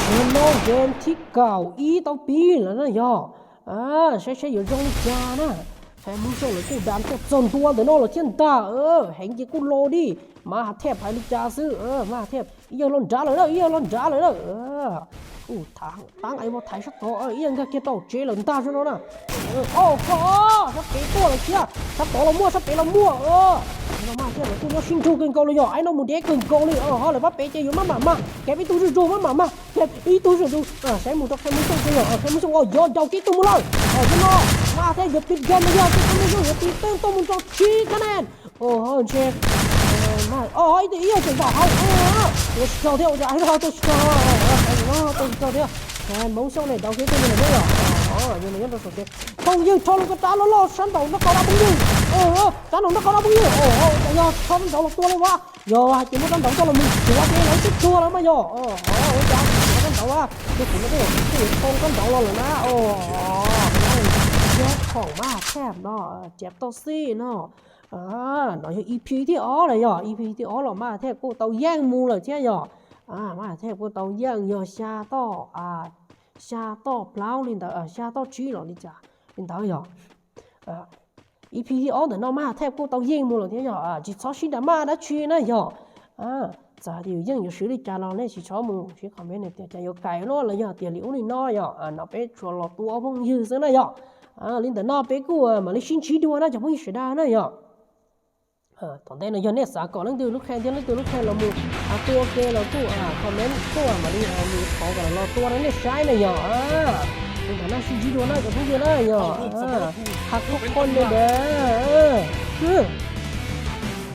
ເກມນີ້ເກມທີເກົ້າອີ່ຕໍ່ປີແລ້ວນະຫຍໍ້. ອາ ໃຊ້ ໃຊ້ຢູ່ໂຮງລິການະ ແຟນມູຊົງເລີຍກູດານຕົວຈົນຕົວເດີນໍເລີຍທຽນຕາ. ເອີ ແຮງເຈກູໂລດີ ມາຫາແທບໄພລິກາຊື້. ເອີ ມາຫາແທບ ອີ່ຫຍັງລອນດາເລີຍເດີ ອີ່ຫຍັງລອນດາເລີຍເດີ. ເອີ ອູ້ ທາງ ທາງໄອ້ບໍ່ໄທຊັກຕໍ່ ເອີ ອີ່ຫຍັງກະເກໂຕເຈເລີນຕາຊະເນາະນະ. ເອີ ໂອ້ໂຫ ສະເປຕົວລະເຊຍ ສະຕໍລະມົວ ສະເປລະມົວ. ເອີ ມາ ມາ ເຊຍ ລະກູໂຍຊິງໂຕເກັ່ງເກົາເລີຍ ໄອ້ນ້ອງໝູເດັກເກັ່ງເກົາເລີຍ. ເອີ ເຮົາເລີຍມາເປເຈຢູ່ ມາ ມາ ມາ ແກະໄປຕູ້ຈູ່ໆ ມາ ມາ ມາ ແກະໄປຕູ້ຈູ່ໆ. ເອີ ໃຊ້ໝູຕົກ ໃຊ້ໝູຕົກເລີຍ ເອີ ໃຊ້ໝູຕົກ ໂອ້ ຍອດເຍົາກິໂຕມຸເລີ. ເອີ ຊະເນາະ ມາແທ້ ເກີບຕິດເກມເລີຍ ເກີບຕິດເກມເລີຍ ເກີບຕິດເຕີມໂຕມຸນຈອງຊີຄະແນນ. ໂອ້ໂຫ ເຊກ ມາ ໂອ້ຍ ອີ່ຫຍັງຈັງບາເຮົາ ເອີ ໂຕຊິເຂົ້າແທ້ ໂຕຊິເຂົ້າແທ້ ໂຕຊິເຂົ້າແທ້ ໂຕຊິເຂົ້າແທ້. ແມ່ນບໍ່ສົ່ງໄດ້ດອກເຮັດຕົວນີ້ເດີ. ອໍ ຢູ່ໃນຍາມຕົວສົດເດ ຄົງຢືນເທົ່າລູກກະຕາຫຼໍ່ໆ ຊັ້ນດອກນັກກອລາບຸງຢືນ. ໂອ້ໂຫ ຊັ້ນດອກນັກກອລາບຸງຢືນ. ໂອ້ໂຫ ແຕ່ຍອດເທົ່ານັ້ນດອກຕົວເລີຍວະ ຍອດວ່າ ເຈັບໝົດຊັ້ນດອກຕົວລະມຶງ ຕົວເປັນໄລຊິຕົວລະມາ ຍອດ. ໂອ້ໂຫ ຈານຊັ້ນດອກວ່າ ເຈັບໝົດຊັ້ນດອກ ຕົວເປັນໄລຊິຕົວລະມາ. ໂອ້ໂຫ ເຈັບຂອງມາແທບເນາະ ເຈັບໂຕຊີ້ເນາະ. ອາ ເນາະ ອີພີທີ່ອອກລະຍອດ ອີພີທີ່ອອກລະ ມາແທບກູເຕົາແຍ່ງໝູ່ລະເທຍຍອດ. ອາ ມາແທບກູເຕົາແຍ່ງຍອດ ຊາໂຕ ອາ ຊາໂຕບລາວລິນດາ ອາ ຊາໂຕຈີລະລິຈາລິນດາຍອດ. ອາ ອີພີທີ່ອອກເດີເນາະ ມາແທບກູເຕົາແຍ່ງໝູ່ລະເທຍຍອດ. ອາ ຈິຊອຊິດາມານະຊີນະຍອດ. ອາ ຈາດິວຍັງຢູ່ຊີລິຈາລອເນຊິຊອໝູ່ຊີຄອມເມັນເຕຍຈາຍົກໄກໂລດລະຍອດ ເຕຍລິອຸລິນອຍອດ. ອາ ນອກເປຊວນລອຕົວພວງຢືນເຊິ່ງນະຍອດ. ອາ ລິນດານອກເປກູ ອາ ມາລິຊິນຊີດັວນະຈາພຸງຊິດານະຍອດ. ເອີ ຕອນແລກນະ ຍອນເນສາກໍເລື່ອງຕື່ມລູກແຄນ ເລື່ອງຕື່ມລູກແຄນລະໝູ່ ອາ ຕົວເກລະກູ ອາ ຄອມເມັນ ຕົວມາລີ ອາ ມີຂອງກັນລະຕົວນັ້ນເນສາຍນະຍອດ. ອາ ເປັນຖານະຊິຈິໂດນະ ກະຜູ້ເດີນະຍອດ. ອາ ຮັກທຸກຄົນເດີ ເດີ.